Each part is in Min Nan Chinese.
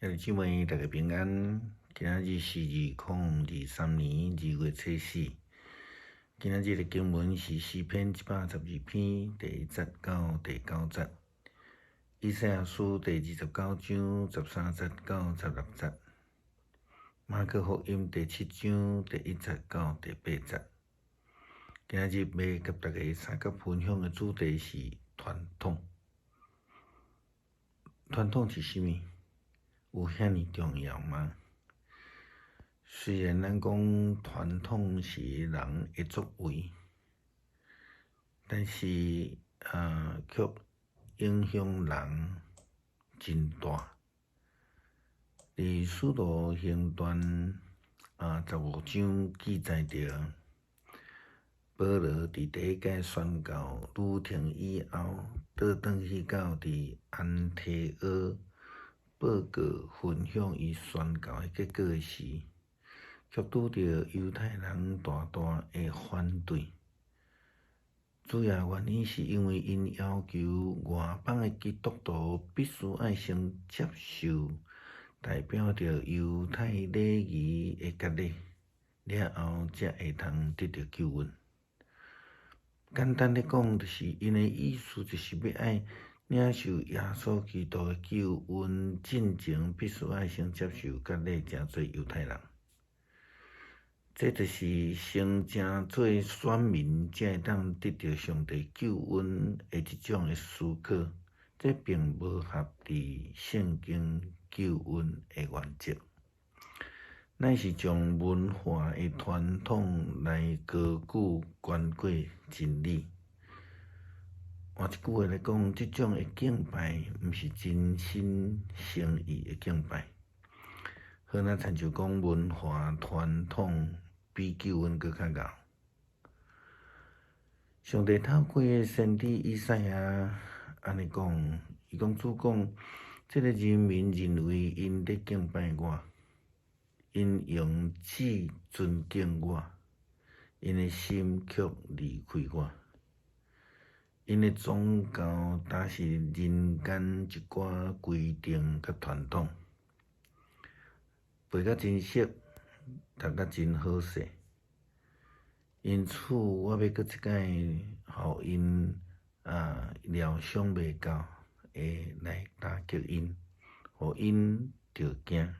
兄弟姊妹，大家平安。今仔日是2023年2月初四。今仔日的經文是詩篇112篇第1節到第9節，以賽亞書第29章13節到16節，馬可福音第7章第1節到第8節。今仔日欲佮大家相佮分享的主題是傳統。傳統是啥物？有遐爾重要嗎？雖然咱講傳統是人的作為，但是卻影響人真大。佇使徒行傳15章記載著，保羅佇第一擺宣教旅程以後，倒轉去到佇安提阿報告分享伊宣教的結果時，卻拄著猶太人大大的反對。主要原因是因為𪜶要求外邦的基督徒必須愛先接受代表著猶太禮儀的割禮，了後才會通得著救恩。簡單咧講，就是𪜶的意思就是欲愛領受耶穌基督的救恩進前，必須愛先接受割禮，成做猶太人。這就是先成做選民，才會當得著上帝救恩的這種的思考，這並無合佇聖經救恩的原則，乃是將文化的傳統來高舉懸過真理。換一句話來講，這種的敬拜毋是真心誠意的敬拜。好若親像講文化傳統比救恩閣較𠢕。上帝透過先知以賽亞按呢講，伊講主講，這个人民認為𪜶咧敬拜我，𪜶用舌尊敬我，𪜶的心卻離開我。𪜶的宗教焦是人間一寡規定佮傳統，背甲真熟，讀甲真好勢。因此，我欲閣一擺，予𪜶料想袂到會來打擊𪜶，予𪜶著驚。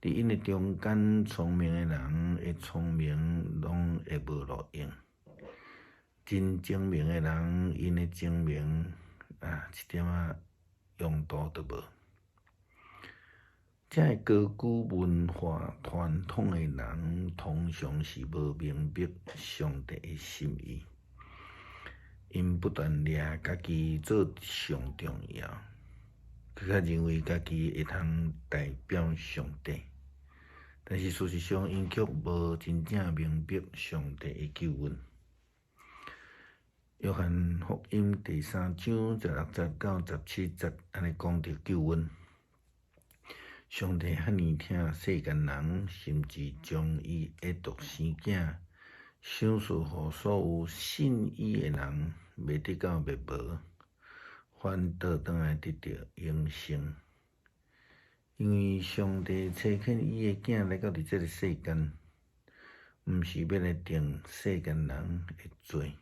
佇𪜶的中間，聰明的人的聰明攏會無路用；真精明的人，𪜶的精明一點仔用途都無。遮个高舉文化傳統的人，通常是無明白上帝的心意。𪜶不斷掠家己做上重要，閣較認為家己會通代表上帝，但是事實上，𪜶卻無真正明白上帝的救恩。約翰福音第3章16節到17節，按呢講著救恩。上帝遐爾疼世間人，甚至將伊的獨生囝賞賜予所有信伊的人，袂得到滅亡，反倒轉來得著永生。因為上帝差遣伊的囝來到佇這个世間，毋是欲來定世間人的罪，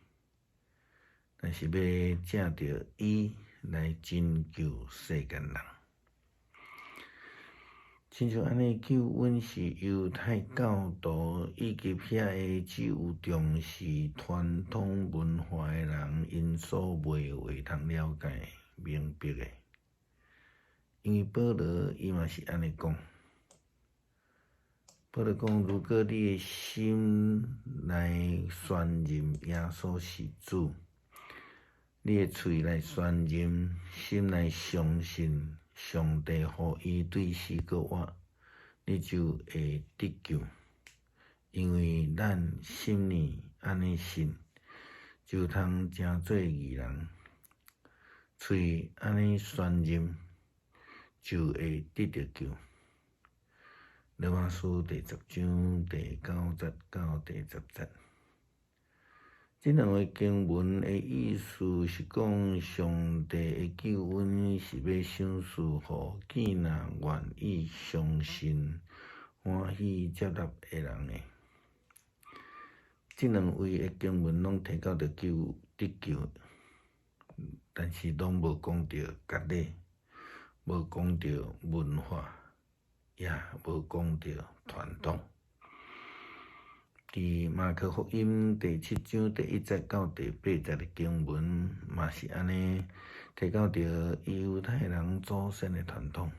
但是欲藉著伊來拯救世間人。親像按呢，救恩是猶太教徒以及遐个只有重視傳統文化的人，𪜶所袂會通了解明白的。因為保羅伊嘛是按呢講，保羅講：如果你的心來宣認耶穌是主，你的喙來宣認，心內相信上帝予伊對死閣活，你就會得救。因為咱心裡按呢信，就通成做義人；喙按呢宣認，就會得著救。羅馬書第10章第9節到第10節，這這兩个經文的意思是講，上帝的救恩是欲賞賜予囝若願意相信、歡喜接納的人的。這兩位的經文攏提到著救得救，但是攏無講著割禮，無講著文化，也無講著傳統。佇馬可福音第七章第一節到第八節的經文，嘛是按呢提到著猶太人祖先的傳統。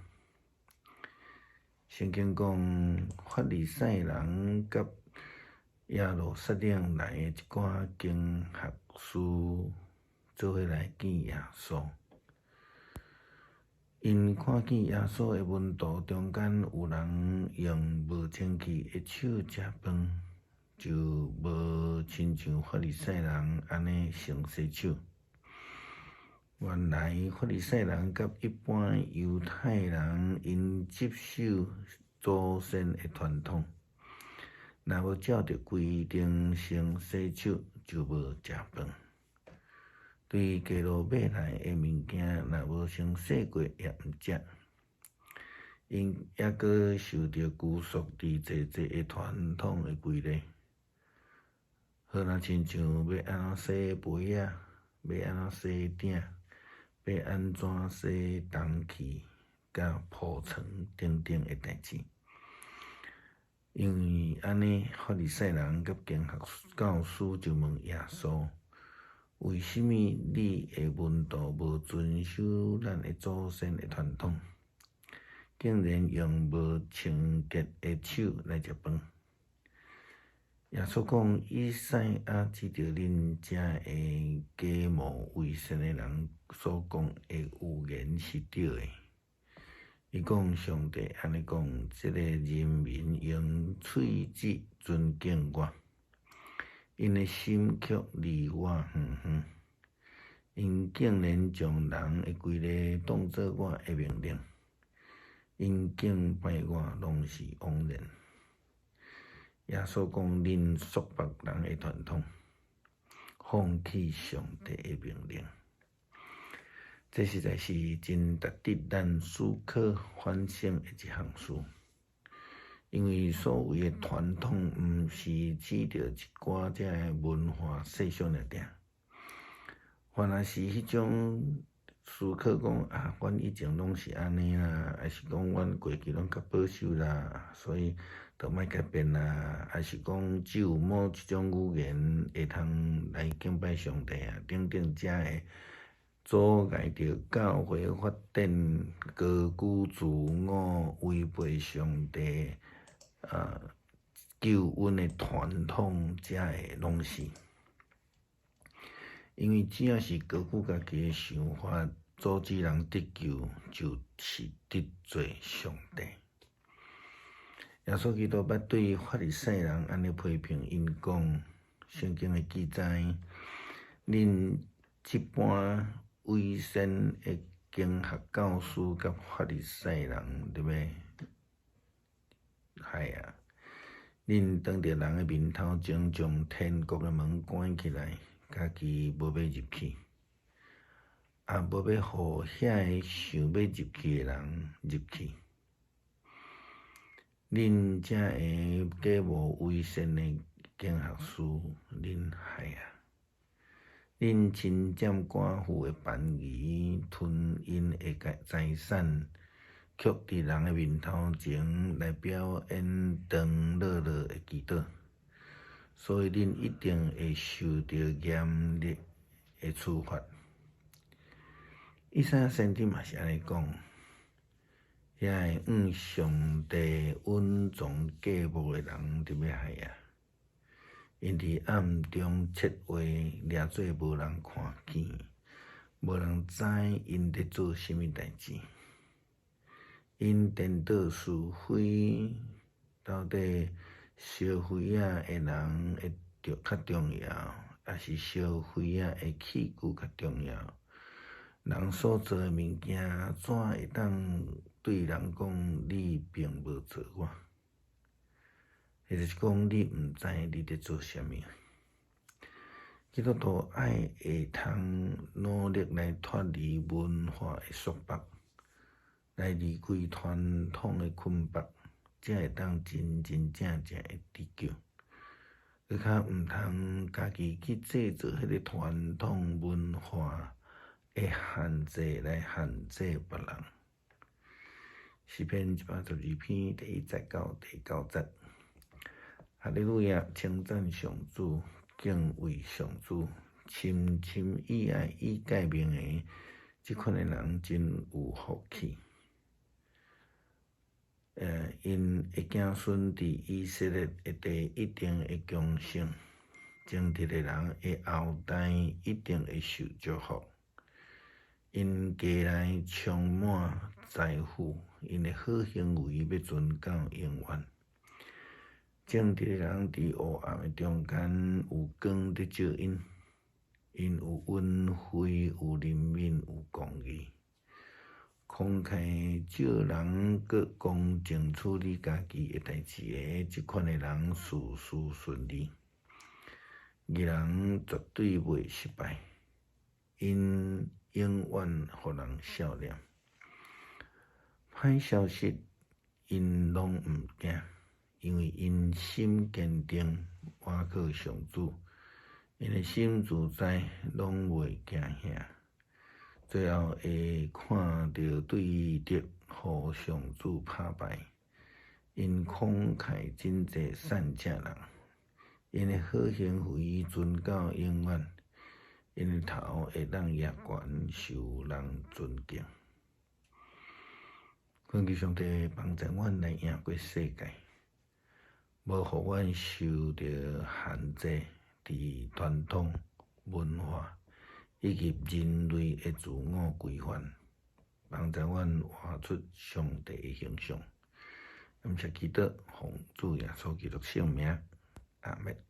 聖經講，法利賽人佮耶路撒冷來的一寡經學師做伙來見耶穌。𪜶看見耶穌的門徒中間有人用無清氣的手食飯，就無親像法利賽人按呢先洗手。原來法利賽人佮一般猶太人，𪜶執守祖先的傳統，若無照著規定先洗手，就無食飯。對街路買來的物件，若無先洗過，也毋食。𪜶猶閣受著拘束佇濟濟的傳統的規例，好若親像欲按怎洗杯仔，欲按怎洗鼎，欲按怎洗銅器，佮鋪床等等的代誌。因為按呢，法利賽人佮經學教師就問耶穌：為啥物你的門徒無遵守咱的祖先的傳統，竟然用無清潔的手來食飯？耶穌講：以賽亞指著恁遮的假冒為善的人所講的預言是對的。伊講上帝按呢講：這个人民用喙舌尊敬我，𪜶的心卻離我遠遠。𪜶竟然將人的規例當做我的命令，𪜶敬拜我攏是枉然。耶穌講：恁束縛人的傳統，放棄上帝的命令，這實在是真值得咱思考反省的一項事。因為所謂的傳統，毋是指著一寡這个文化現象爾爾，反而是彼種思考講啊，阮以前攏是按呢啦，抑是講阮過去攏較保守啦，所以就莫改變啦，抑是講只有某一種語言會通來敬拜上帝啊，等等，遮會阻礙著教會發展，高舉自我，違背上帝啊救恩的傳統，遮的攏是。因為只要是高舉家己的想法，阻止人得救，就是得罪上帝。耶穌基督捌對法利賽人按呢批評，𪜶講聖經的記載，恁這般偽善的經學教師佮法利賽人，佇欲害啊！恁當著人的面頭前將天國的門關起來，家己無欲入去，也無欲予遐个想欲入去的人入去。恁遮个假冒為善的經學師，恁害啊！恁侵佔寡婦的便宜，吞𪜶的財產，卻佇人的面頭前來表演長樂樂的祈禱，所以恁一定會受著嚴厲的處罰。以賽亞先知嘛是按呢講，遐个向上帝隱藏計謀的人佇欲害啊！𪜶佇暗中策劃，掠做無人看見，無人知𪜶佇做啥物代誌。𪜶顛倒是非，到底燒灰仔的人會較重要，抑是燒灰仔的器具較重要？人所做的物件，怎會當對人講你並無造我？或者是講你毋知你佇做啥物？基督徒愛會通努力來脫離文化的束縛，來離開傳統的捆綁，才會當真真正正的得救。閣較毋通家己去製造彼個傳統文化的限制來限制別人。詩篇112篇第1節到第9節。哈利路亞！稱讚上主，敬畏上主，深深以愛以誡命的這款的人真有福氣。𪜶的子孫佇以色列的地一定會強盛，正直的人的後代一定會受祝福。𪜶家內充滿財富，𪜶的好行為欲存到永遠。正直的人佇黑暗的中間有光佇照𪜶，𪜶有恩惠，有憐憫，有公義。慷慨助人，閣公正處理家己的代誌的這款的人，事事順利。義人絕對袂失敗，𪜶永遠予人笑臉。歹消息，𪜶攏毋驚，因為𪜶心堅定，倚靠上主，𪜶的心自在，攏袂驚嚇。最後會看著對敵予上主拍敗，𪜶慷慨賑濟善正人，𪜶的好行為存到永遠，𪜶的頭會當舉懸，受人尊敬。懇求上帝幫助阮來贏過世界，無予阮受著限制，佇傳統文化以及人類的自我規範，幫助阮活出上帝的形象。感謝基督，奉主耶穌基督聖名，阿們。